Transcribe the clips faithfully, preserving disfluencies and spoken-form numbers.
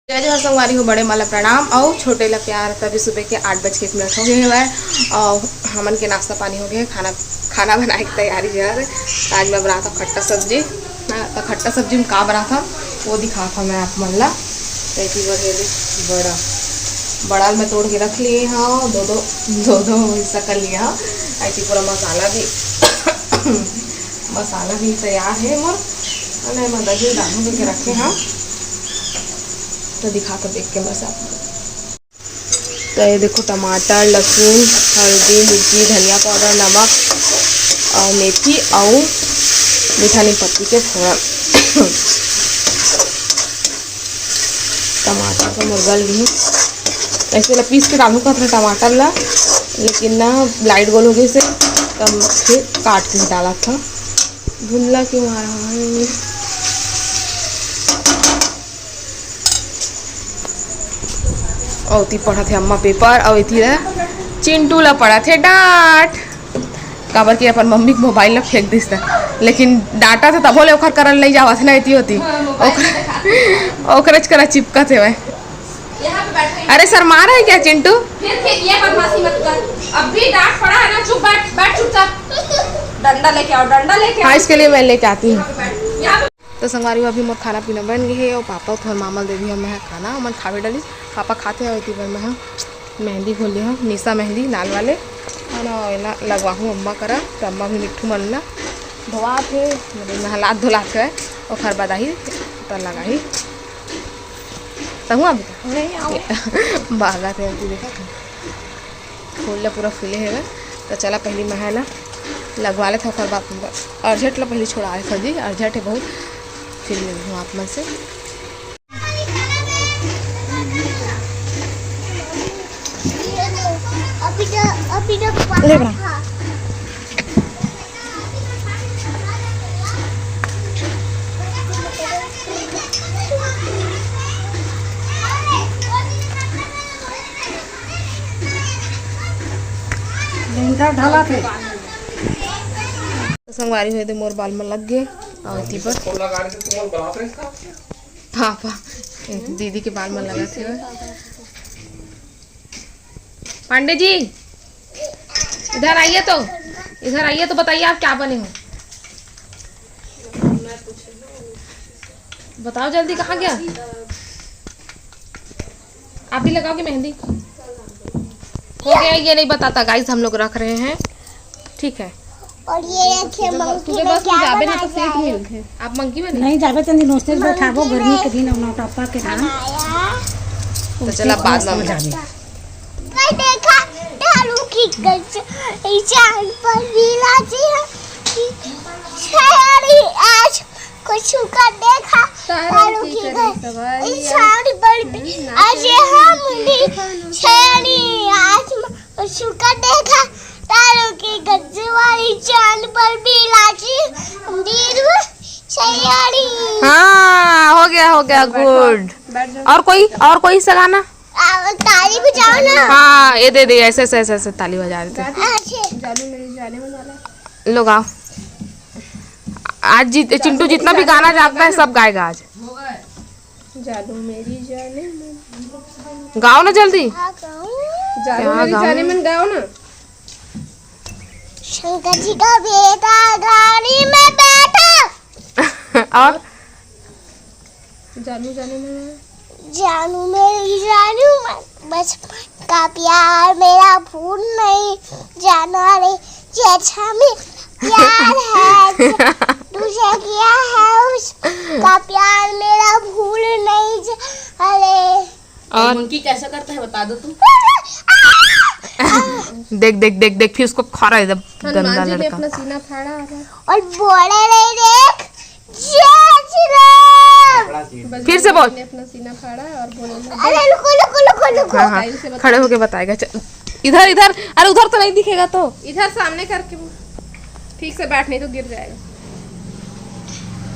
जय जोहार संगवारी हो, बड़े मन ला प्रणाम अउ छोटे ला प्यार। तभी सुबह के आठ बज के एक मिनट हो गए हवय अउ हमन के नाश्ता पानी हो गए, खाना, खाना बनाए के तैयारी जो है। आज मैं बनाता खट्टा सब्जी। हाँ, तो खट्टा सब्जी में का बनाता, वो दिखाता मैं आप मन ला। तो इसी बर ये देख, बड़ा, बड़ा मैं तोड़ के रख लिए हूँ, दो दो, दो दो हिस्सा कर लिया हूँ। ऐसी पूरा मसाला भी मसाला भी तैयार है मोर। अरे, मैं दही डालू करके रखे हैं, तो दिखा तो देख के बस आप। तो ये देखो, टमाटर, लहसुन, हल्दी, मिर्ची, धनिया पाउडर, नमक और मेथी और मीठा नीम पत्ती के फोरन। टमाटर का मुर्गा ली, ऐसे ला पीस के डालू कहत रहे टमाटर ला, लेकिन ना, लाइट गोल हो गई से, तब फिर काट के डाला था। धुंधला क्यों आ रहा है? अउ ती पढ़त हे अम्मा पेपर, अउ इती ला चिंटू ला पढ़त हे डांट, काबर कि अपन मम्मी के मोबाइल ला फेंक दिस त, लेकिन डांटा त तभो ले ओखर करल नहीं जावत ना, इती होती ओकर, ओकरेच करा चिपकत हे वह। अरे, शर्मा रहा है क्या चिंटू? फिर, फिर ये बदमाशी मत कर। अब भी डांट पड़ा है ना, चुप बैठ, बैठ चुपचाप। डंडा लेके आओ, डंडा लेके आओ। हाँ, इसके लिए मैं लेके आती हूँ। यहाँ पे बैठ, यहाँ पे। तो संगवारी हो, अभी मोर खाना पीना बन गए है और पापा थोड़ा मामल दे दिया मैं खाना, मन खावे डाली। पापा खाते हैं और इतनी बार मैं मेहंदी खोल लिया हूँ, निशा मेहंदी लाल वाले, है ना, एला लगवाहूँ अम्मा करा। तो अम्मा भी मिट्ठू मन ला धोवा थे, मतलब नहलात धोलात है, ओखर बाद आही तो लगाही। तहु अभी नहीं आओ। भागा थे अभी, देखा था। फूल ला पूरा फूले हेवय। तो चला, पहली मैं ह ना लगवा लेथव, ओकर बाद अर्जेंट ला पहली छोड़ा लेथव जी, अर्जेंट है बहुत। फिर मिलहूँ आप मन से। अभी तो, अभी तो ले बना। लेंटर ढाला थे। संगवारी होए दे मोर बाल में लग गए और एती पर पापा दीदी के बाल में लगा थे। पांडे जी, इधर आइए तो, इधर आइए तो बताइए आप क्या बने हो। बताओ जल्दी, कहाँ गया? आप भी लगाओगे मेहंदी? हो गया, ये नहीं बताता गाइस, हम लोग रख रहे हैं, ठीक है। और ये रखे मंकी में क्या बनाया है? आप मंकी बने? नहीं जाबे तो नहीं, दोस्तों से बैठाबो, गर्मी के दिन और नौटप्पा के धान। तो चला, बाद में जाबे। देखा, तारू की गज, चांद पर भी राजी है। आज कुछ का देखा, तारू की गज, चांद पर भी आज हम भी। आज का देखा, तारों की गजवाली चांद पर भी लागी, दीद सयारी। हाँ, हो गया, हो गया, गुड। और कोई, और कोई सा गाना? ताली बजाओ ना। हाँ, ये दे दे, ऐसे ऐसे ऐसे ऐसे ताली बजा देते। लो गाओ। आज जीत, चिंटू जितना भी गाना जानता है, सब गाएगा आज। जानू मेरी जाने मन। गाओ ना जल्दी। जानू मेरी जाने मन गाओ ना। शंकर जी का बेटा गाड़ी में बैठा। और जानू जाने मन। जानू मेरी जानू मन, बचपन का प्यार मेरा भूल नहीं जाना रे। जैसा में प्यार है, तुझे किया है उसका प्यार मेरा भूल नहीं जा रे। और मंकी कैसा करता है बता दो तुम। देख देख देख देख, फिर उसको खा रहा है एकदम गंदा लड़का। अपना सीना फाड़ा है। और बोले नहीं देख। फिर से बोल। अपना सीना फाड़ा और बोले नहीं। अरे रुको रुको रुको रुको। हाँ, हाँ। खड़े होके बताएगा। इधर इधर, अरे उधर तो नहीं दिखेगा तो। इधर सामने करके ठीक से बैठ, नहीं तो गिर जाएगा।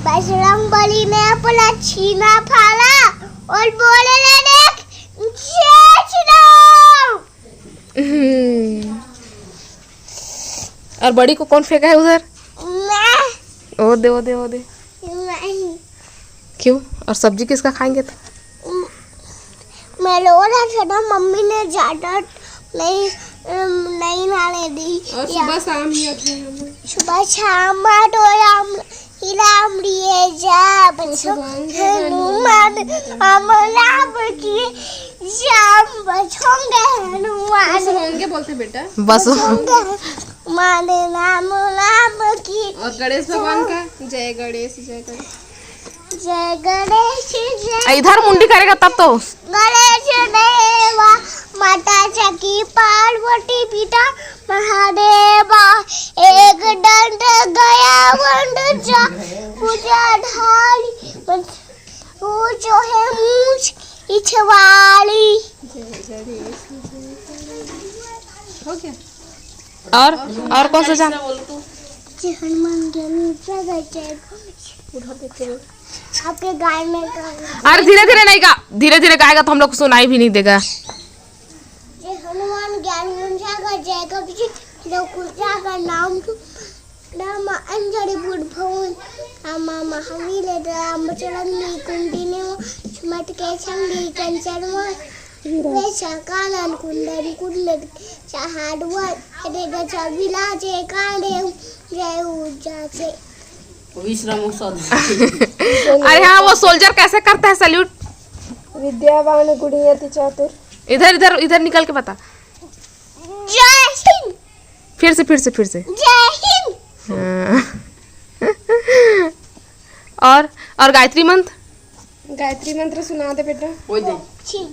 बजरंग बली ने अपना सीना फाड़ा और बोले नहीं देख। और बड़ी को कौन फेंका है उधर? मैं। ओ दे, ओ दे, ओ दे। नहीं। क्यों? और सब्जी किसका खाएंगे तो? हेलो, ना छोटा, मम्मी ने ज्यादा नहीं, अम, नहीं लाने दी। और या सुबह शाम ही आते हैं हम। सुबह शाम आ तो राम, ही राम लिए जा, बच्चों, सुबह आएंगे हनुमान, हम राम की श्याम बचोंगे हनुमान। बस होंगे बोलते बेटा। बस होंगे। हनुमान राम राम की। और गणेश भगवान का जय गणेश, जय गणेश। जय गणेश, जय इधर मुंडी करेगा तब तो। गणेश देवा, माता चकी पार्वती पिता महादेवा, एक दंड गया वंड जा, पूजा ढाली, ऊंचो है मूछ इछवाली। हो गया। और और कौन सा जा? जय हनुमान ज्ञानी प्रगट जय। उधर देखते हो। आपके गाय में गाय। अरे धीरे धीरे नहीं गा, धीरे धीरे गाएगा तो हम लोग को सुनाई भी नहीं देगा। जय हनुमान ज्ञान गुण सागर जय कपी लोग जाकर नाम तू नाम अंजलि बुद्ध भवन। आमा महावीर राम चरण में कुंडी ने सुमत के संगी कंचन में वे सकानन कुंडन कुंडन चहाडवन रे गचा विलाजे कांडे जय उजाचे। विश्रम औषध। अरे हाँ, वो सोल्जर कैसे करता है सल्यूट? विद्यावान गुणियति चातुर। इधर इधर इधर निकल के बता। जय हिंद। फिर से फिर से फिर से। जय हिंद। हाँ। और और गायत्री मंत्र। गायत्री मंत्र सुना दे बेटा। वही दे। बॉक्सिंग।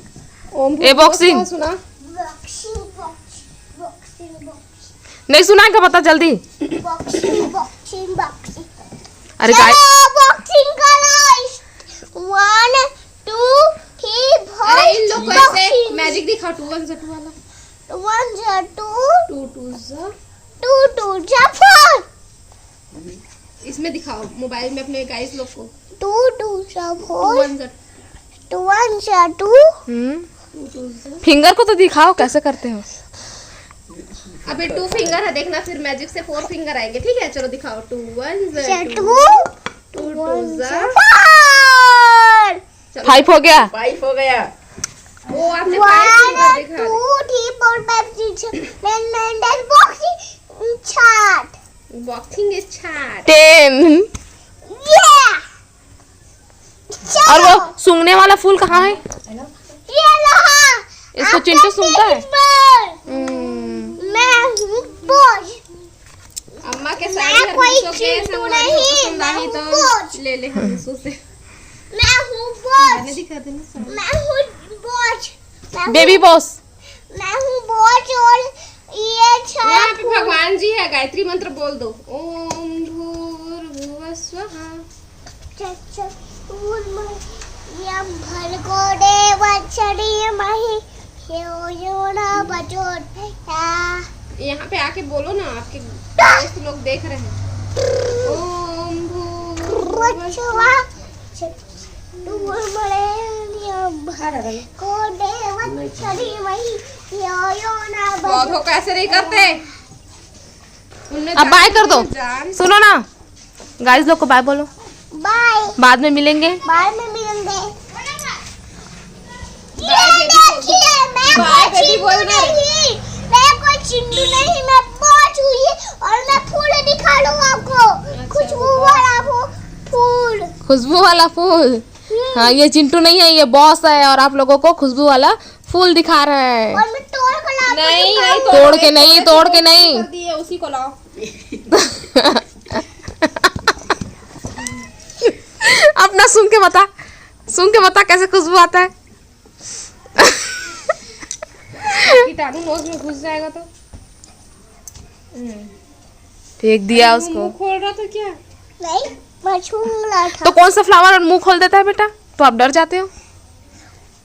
ओम ए, बॉक्सिंग। सुना। Boxing, boxing, boxing, boxing. नहीं सुना क्या, बता जल्दी। Boxing, boxing, boxing. अरे गाय- चलो, बॉक्सिंग करो। One, two, three, four। अरे इन लोग को ऐसे बॉक्सिंग। मैजिक दिखा, टू वन जा टू वाला। One जा टू। टू टू जा। टू टू जा फोर। इसमें दिखाओ, मोबाइल में अपने गाइस लोग को। टू टू जा टू फोर। वन जा टू वन जा टू। हम्म। टू टू जा। फिंगर को तो दिखाओ, कैसे करते हो? अबे टू फिंगर है, देखना फिर मैजिक से फोर फिंगर आएंगे, ठीक है? चलो दिखाओ, टू वन जा जा टू। टू। टू टू जा फोर। चलो। फाइव हो गया। फाइव हो गया। वो आपने फाइव फिंगर दिखा दे। One, two, three, four, five, six, seven, eight, nine, ten, boxing छाट। बॉक्सिंग इज छाट। टेन। ये। और वो चलो। सूंघने वाला फूल कहाँ है? ये रहा। इसको आपका चिंटू सूंघता है? Tennis ball. हम्म। मैं हूँ बॉस। अम्मा के साड़ी मैं हर कोई किसी को चिंटू केस हम नहीं, पसंद मैं आई हूँ तो बॉस। ले ले हम उसको से। मैं हूँ बॉस। मैंने दिखा देना साड़ी। मैं हूँ बॉस। मैं हूँ बेबी बॉस। मैं हूँ बॉस और ये यहाँ पे छाप भगवान जी है, गायत्री मंत्र बोल दो। ओम भूर्भुवः स्वः। चक्षुर्मयं भर्गो देवस्य धीमहि धियो यो न प्रचोदयात्। यहाँ पे आके बोलो ना, आपके दोस्त लोग देख रहे हैं। ओम भूर्भुवः स्वः। चक्षुर्मयं भर्गो देवस्य धीमहि धियो यो न प्रचोदयात्। कैसे नहीं करते? अब बाय कर दो। सुनो ना, गाइस लोग को बाय बोलो। बाय। बाद में मिलेंगे। बाद में मिलेंगे। ये देखिए, मैं कोई चिंटू नहीं, मैं कोई चिंटू नहीं, मैं बॉस हूँ ये, और मैं फूल दिखा रहा हूँ आपको। अच्छा, खुशबू वाला फू-, फूल। खुशबू वाला फूल। हम्म। हाँ, ये चिंटू नहीं है, ये बॉस है, और आप लोगों को खुशबू वाला फूल दिखा रहा है। और मैं तोड़ के लाती हूँ। नहीं, नहीं, तोड़ के नहीं, तोड़ के नहीं। कर दिए, उसी को लाओ। अपना सूंघ के बता, सूंघ के बता कैसे खुशबू आता है। कीटाणु नोज में घुस जाएगा तो। हम्म। फेंक दिया उसको। मुंह खोल रहा था क्या? नहीं, मैं छू रहा था। तो कौन सा फ्लावर और मुंह खोल देता है बेटा? तो आप डर जाते हो।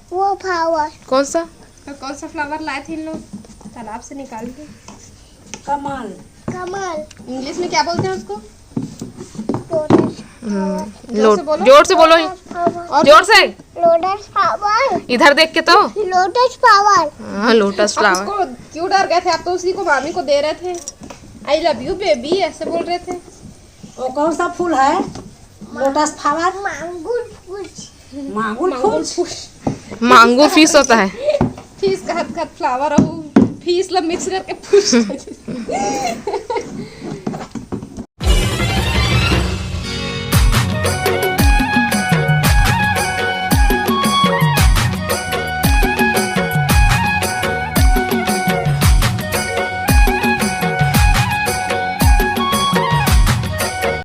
वो फ्लावर। कौन सा? तो कौन सा फ्लावर लाए थे इन लोग तालाब से निकाल के? कमल। कमल। इंग्लिश में क्या बोलते हैं उसको? लोटस। हम्म, जोर से लो-, बोलो। जोर से बोलो। Lotus flower. और जोर से। Lotus flower. इधर देख के तो। Lotus flower. हाँ, लोटस आप फ्लावर। उसको क्यों डर गए थे? आप तो उसी को, मामी को दे रहे थे, "I love you baby", ऐसे बोल रहे थे। वो कौन सा फूल है? Lotus flower? मांगुर फूल। मांगुर मांगुर फूल? फूल। मांगूर फिश होता है। फिश कहत कहत फ्लावर अउ फिश ला मिक्स करके फिश।